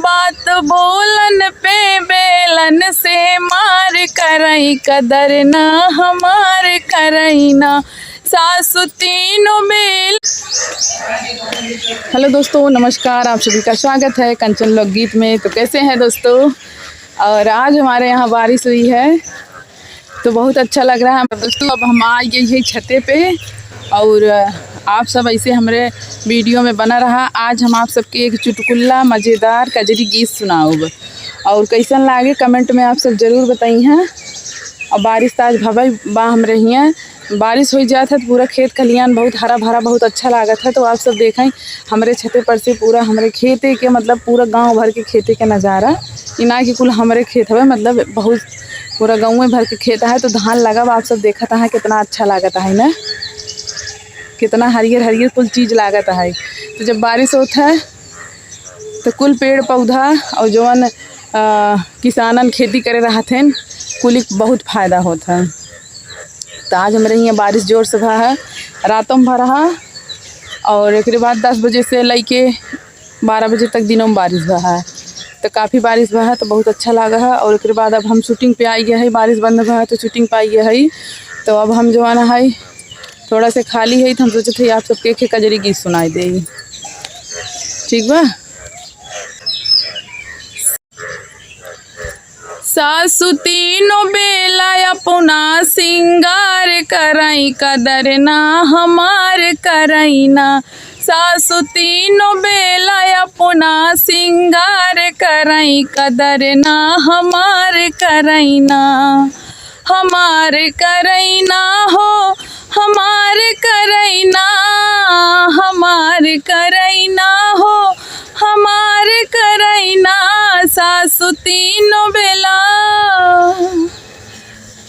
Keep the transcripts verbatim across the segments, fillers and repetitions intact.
बात बोलन पे बेलन से मार करई, कदर ना हमार करई ना। सासु तीनों बेल। Hello दोस्तों, नमस्कार, आप सभी का स्वागत है कंचन लोकगीत में। तो कैसे हैं दोस्तों? और आज हमारे यहाँ बारिश हुई है, तो बहुत अच्छा लग रहा है। दोस्तों, अब हम आ गए हैं छते पे और आप सब ऐसे हमरे video में बना रहा। आज हम आप सबके एक चुटकुला मजेदार कजरी गीत सुनाउब और कैसन लागे comment में आप सब जरूर बताई हैं। और बारिश तो आज भवई बा हमरे हियाँ, बारिश होइ जात है तो पूरा खेत खलियान बहुत हरा भरा, बहुत अच्छा लागत है। तो आप सब देखें हमरे छते पर से पूरा हमरे खेते के, मतलब पूरा गाँव भर के खेते के नज़ारा। ई ना कि कुल हमरे खेत हवे, मतलब बहुत पूरा गाँवे भर के खेत है। तो धान लगा बा, आप सब देखत है कितना अच्छा लागत है ना, कितना हरियर हरियर कुल चीज़ लागत है। तो जब बारिश होत है तो कुल पेड़ पौधा और जवन, अ, किसानन खेती करे रहत हैं, कुल के बहुत फायदा होत है। तो आज हमरे हियाँ बारिश जोर से भा है, रातों में भा रहा और एकरे बाद दस बजे से लइके बारह बजे तक दिनों में बारिश भा है। तो काफ़ी बारिश भा है तो बहुत अच्छा लागा है। और एकरे बाद अब हम shooting पे आई गए है, बारिश बंद भा है तो shooting पे आई गए है। तो अब हम जवाना है थोड़ा से खाली है तो हम सोचत है आप सबके एक कजरी गीत सुनाई दे, ठीक बा? सासु तीनों बेला अपना सिंगार करई, कदर ना हमार करई ना। सासु तीनों बेला अपना सिंगार करई, कदर ना हमार करई ना। हमार करई ना हो, हमार करई ना, हमार करई ना हो, हमार करई ना। सासु तीनों बेला,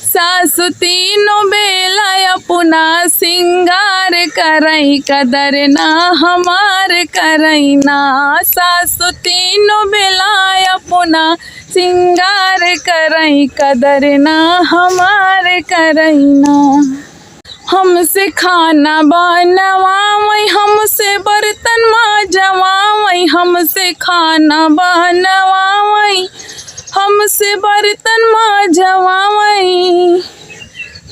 सासु तीनों बेला अपना सिंगार करई, कदर ना हमार करई ना। सासु तीनों बेला अपना सिंगार करई, कदर ना हमार करई ना। हमसे खाना बनवावई, हमसे बर्तन माजवावई, हमसे खाना बनवावई, हमसे बर्तन माजवावई।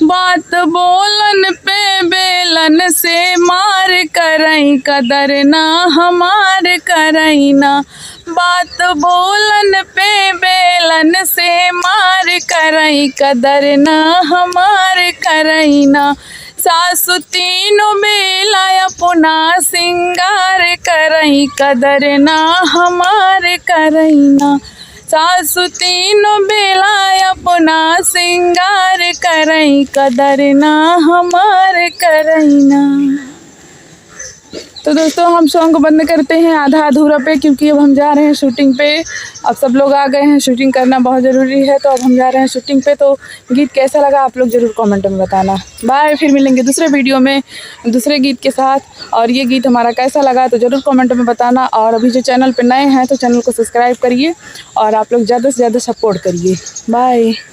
बात बोलन पे बेलन से मार करई, कदर ना हमार करई ना। बात बोलन पे बेलन से मार करई, कदर ना हमार करई ना। सासु तीनों बेला अपना सिंगार करई, कदर ना हमार करई ना। सासु तीनों बेला अपना सिंगार करई, कदर ना हमार करई ना। तो दोस्तों, हम song बंद करते हैं आधा अधूरा पे, क्योंकि अब हम जा रहे हैं shooting पे। अब सब लोग आ गए हैं, shooting करना बहुत ज़रूरी है, तो अब हम जा रहे हैं shooting पे। तो गीत कैसा लगा आप लोग ज़रूर comment में बताना। Bye, फिर मिलेंगे दूसरे video में दूसरे गीत के साथ। और ये गीत हमारा कैसा लगा तो ज़रूर comment में बताना। और अभी जो channel पे नए हैं तो channel को subscribe करिए और आप लोग ज़्यादा से ज़्यादा support करिए। Bye।